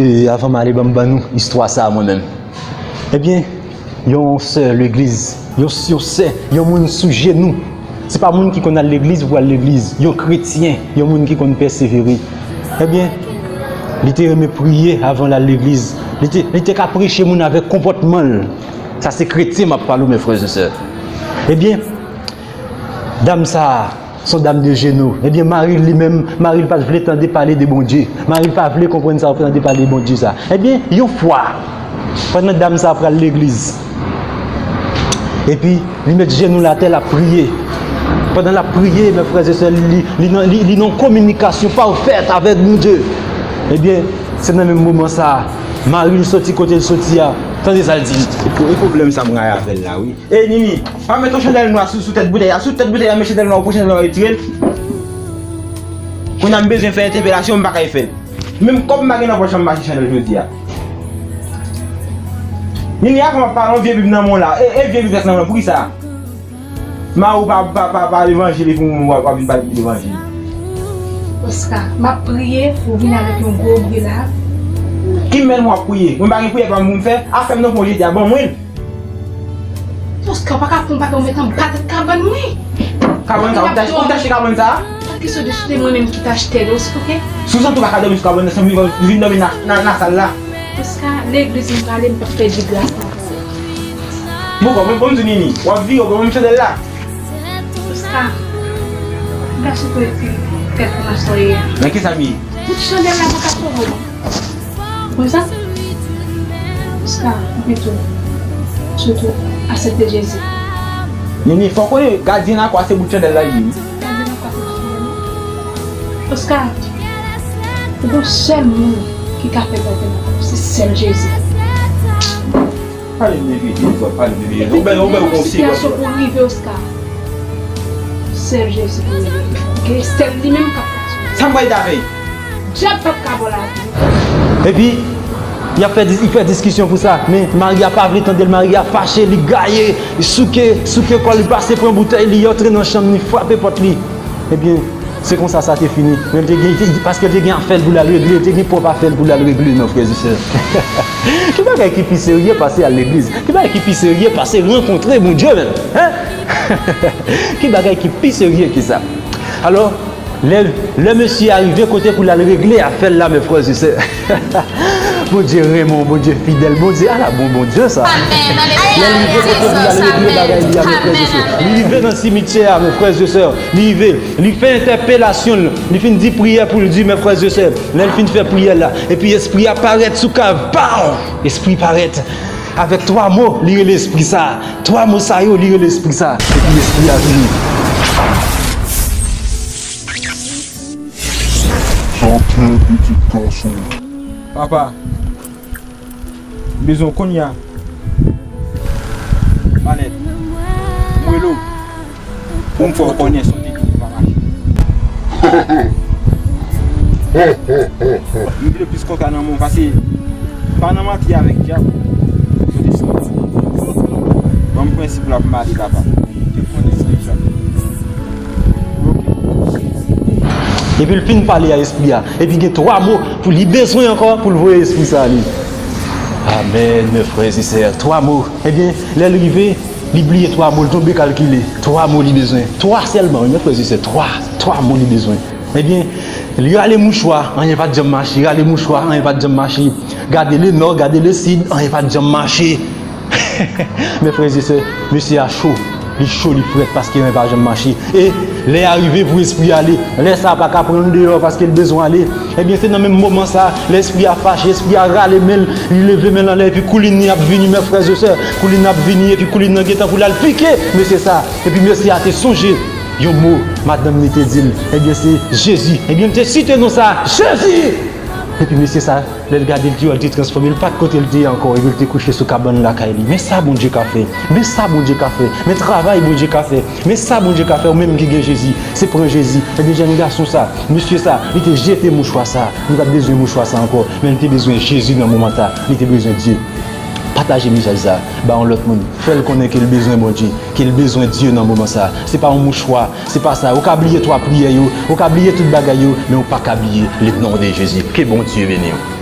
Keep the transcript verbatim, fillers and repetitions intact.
E, avan m ale, ban m ban nou istwa sa a mwen menm. Ebyen, yon sè legliz, yon, yon sè, yon moun sou jenou. Se pa moun ki konn al legliz pou al legliz, yon kretyen, yon moun ki konn pèsevere. Ebyen, li te renmen priye avan l al legliz. Li te, li te ka preche moun avèk konpòtman l. Sa se kretyen m ap pale w, mes frères et sœurs. Ebyen, dam sa a, se yon dam de jenou. Ebyen, mari l li menm, mari l pa t vle tande pale de Bondye. Mari l pa vle konprann sa yo tande pale de Bondye sa. Ebyen, yon fwa, pandan dam sa a pral legliz, epi li met jenou l atè, l ap priye. Pandan l ap priye, mes frères et sœurs, li, li nan, li, li nan kominikasyon pafèt avèk Bondye. Ebyen, se nan menm moman sa a, mari l soti kote l soti a. Tande sa l di. E pwoblèm sa m rayi avè l la, wi. E Nini, pa met yon chandèl nwa sou, sou tèt boutèy la. Sou tèt boutèy la, met chandèl nwa, ou pran chandèl nwa, retire l. Kounye a m bezwen fè entèpelasyon, m pa kay fè l. Menm kòb m pa gen nan pòch la, m pa achte chandèl jodi a. Nini, avan m ap pale, yon vye bib nan men w la. E, e vye bib rès nan men w, poukisa? Mari w pa, pa, pa, pa levanjil, epi w, w ap vin pale de levanjil. Oscar, m ap priye, ou vin avèk yon gwo bri la. Ki mèl mwen ap priye? Mwen pa gen priyè pa m pou m fè. Afè m nan pou jodi a, ban mwen l. Oscar, ou pa ka pran bagay ou met anba tèt kabann mwen. Kabann sa, ou t achte, ou t achte kabann sa? Sa ki sou de sou de mwen menm ki t achte l, oke? Si w santi w pa ka dòmi sou kabann nan, sanble w vin dòmi nan, nan, nan sal la. Oscar, legliz m prale, m p ap pèdi gras la. Bon, bon, bon, bon, Nini, w ap vire, w ap ban m chandèl la. Oscar, gason pou epi tèt pou nan soyè a. Nan ki sa m ye? Tout chandèl la pa ka twò bon. Konn sa? Oscar, ou pito, sitou, aksepte Jezi. Nini, fò w konnen, gadyen lakwa se bout chandèl la li ye, wi. Gadyen lakwa se bout chandèl la. Oscar, ou gon sèl moun ki ka fè gadyen lakwa, se sèl Jezi. Pale m de vye Jezi, w ap pale m de vye Jezi. Ou bèl, ou bèl, ou gon siyèl. Sitiyasyon pou rive, Oscar. Sèl Jezi pou rive. Oke? Sèl li menm k ap fè sa. Sa m pral fè avè l? Dyab p ap ka ba w lavi. Epi, y ap fè dis-, y fè diskisyon pou sa. Men, mari a pa vle tande l, mari a fache, li gaye, li souke, souke kò l, li pase pran boutèy, li antre nan chanm, li frape pòt li. Ebyen, se konsa sa te fini. Men l te gen, te, paske l te gen afè l pou l al regle, l te gen pwòp afè l pou l al regle, non, frè e sè. Ki bagay ki pi serye pase al legliz? Ki bagay ki pi serye pase rankontre Bondye menm? Hein? Ki bagay ki pi serye ke sa? Alò, lè, lè mesye a rive kote pou l al regle afè l la, mes frères et sœurs, Bondye renmen w, Bondye fidèl, Bondye, ala bon Bondye sa. Lè l rive kote pou l al regle bagay li a, mes frères et sœurs, li rive nan simityè a, mes frères et sœurs, li rive, li fè entèpelasyon l, li fin di priyè pou l di, mes frères et sœurs, lè l fin fè priyè la, epi espri a parèt sou kav, paw! Espri parèt avèk twa mo, li rele espri sa. Twa mo sa yo, li rele espri sa. Epi espri a vini. Sa te pitit gason. Papa, m bezwen w kounye a. Manèt. Mwen lo. Pou m fè w konnen se yon teknik ki pa mache. M vle plis kontra nan men w pase pa nan manti avèk dyab. Kote sa? Ban m prensip la pou m ale, papa. Te konnen se sa. Epi l fin pale a espri a. Epi gen twa mo pou li bezwen ankò pou l voye espri sa a li. Amèn, mes frères et sœurs. Twa mo. Ebyen, lè l rive, li bliye twa mo, l tonbe kalkile. Twa mo li bezwen. Twa sèlman, wi, mes frères et sœurs. Twa. Twa mo li bezwen. Ebyen, li rale mouchwa, anyen pa t janm mache. Rale mouchwa, anyen pa t janm mache. Gade le nò, gade le sid, anyen pa t janm mache. Mes frères et sœurs, mesye a cho. Li cho, li frèt paske anyen pa janm mache. E lè a rive pou espri a ale. Lè sa a pa ka pran l deyò paske l bezwen ale. Ebyen, se nan menm moman sa a, lè espri a fache, espri a rale men l, li leve men l anlè, epi koulin li ap vini, mes frères et sœurs. Koulin ap vini, epi koulin nan gentan pou l al pike mesye sa a. Epi mesye a te sonje yon mo madanm li te di l. Ebyen, se Jezi. Ebyen, l te site non sa a, Jezi! Epi mesye sa a, lè l gade l deyò, l te transfòme, l pa t kote l te ye ankò, epi l te kouche sou kabann lakay li. Men sa Bondye ka fè. Men sa Bondye ka fè. Men travay Bondye ka fè. Men sa Bondye ka fè, ou menm ki gen Jezi, se pran Jezi. Ebyen, jèn gason sa, mesye sa, li te jete mouchwa sa, li pa t bezwen mouchwa sa ankò, men li te bezwen Jezi nan moman sa, li te bezwen Dye. Pataje mesaj sa ba yon lòt moun. Fè l konnen ke l bezwen Bondye, ke l bezwen Dye nan moman sa. Se pa yon mouchwa, se pa sa. Ou ka bliye twa priyè yo, ou ka bliye tout bagay yo, men ou pa ka bliye le nom de Jésus. Ke Bondye beni w.